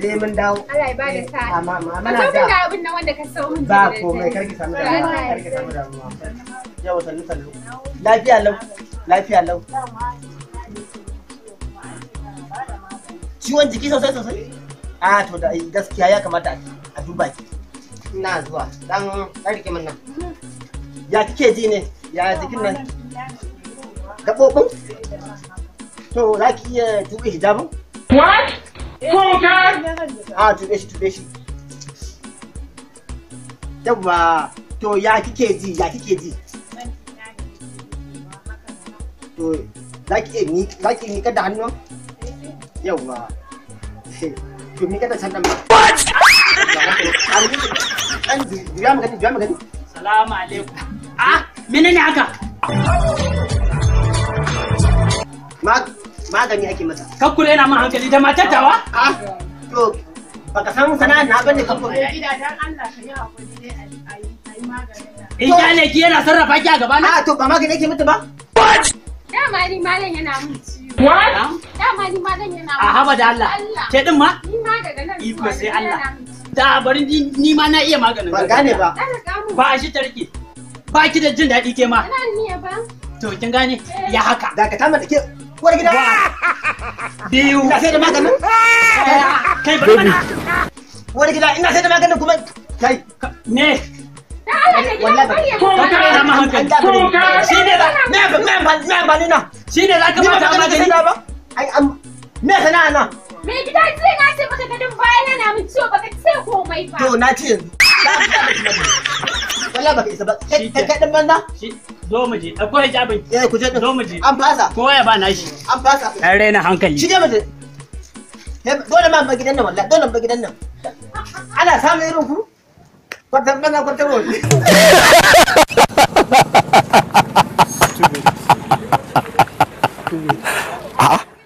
Sai mun dawo. Allah ya bada sa'a. Amma amma Ka muna zo min da da abin nan wanda ka sau min ba jiya da komai daddare. karki samu damuwa, karki samu damuwa. Yawa sannu sannu. Lafiya lau. Lafiya lau. Ciwon jiki sosai sosai? A to da gaskiya ya kamata a duba ki. Ina zuwa. Dan dan rike min nan. Ya kike ji ne? Ya jikin nan? Gaɓoɓin? To za ki iya tuɓe hijabin? What? A tuɓe shi tuɓe shi. Yawwa to ya kike ji ya kike ji? To za ki iya za ki miƙar da hannu? Yawwa. To miƙar da can ɗan ba. Ɗan juya mu gani juya mu gani. Salamu alaikum. Ah, menene haka? Magani ake masa. Kakkure yana min hankali da matattawa? Ah, to baka san sana'a na bane ka Mai gida dan Allah ka yi hakuri dai a yi maganin nan. In kyale ki yana sarrafa ki a gaba na? Ah, to ba magani ake mata ba? Dama ni ma nan yana min ciwo. Dama ni ma nan yana A haba da Allah. Allah. Ke din ma? Ni ma daga nan Iko zuwa sai nan Allah. yana min ciwo. Da bari ni ma na iya maganin. Ban gane ba. Dan riga mun. Ba shi tarki. Ba ki da jin daɗi ke ma. Ina niyya ba. To kin gane? Ya haka. Dakata mana ke uwar gida. Biyu. Ina sai da maganin? Ɗaya. Kai bari mana. Uwar gida ina sai da maganin kuma kai. Me? Dan Allah ka gida Wallahi ba- bari ya Ka kare ma hankali. Shi ne za Me me me amfani na? shi ne za ka Ni ba bata magani magani? sai na ba? Ai am me sana'a na? Mai gida jiya na ce maka gadon baya na min ciwo baka ce komai ba. To na ci yanzu. Wallahi baka isa ba. Kai kai dan banza. Shi zo mu je. Akwai hijabin. Eh ku je din. Zo mu je. An fasa. Kowa ya ba nashi. An fasa. An raina hankali. Shige mu je. Dole ma ba gidan nan wallahi dole ba gidan nan. Ana samun irin ku? Kwartan banza kwartan wofi.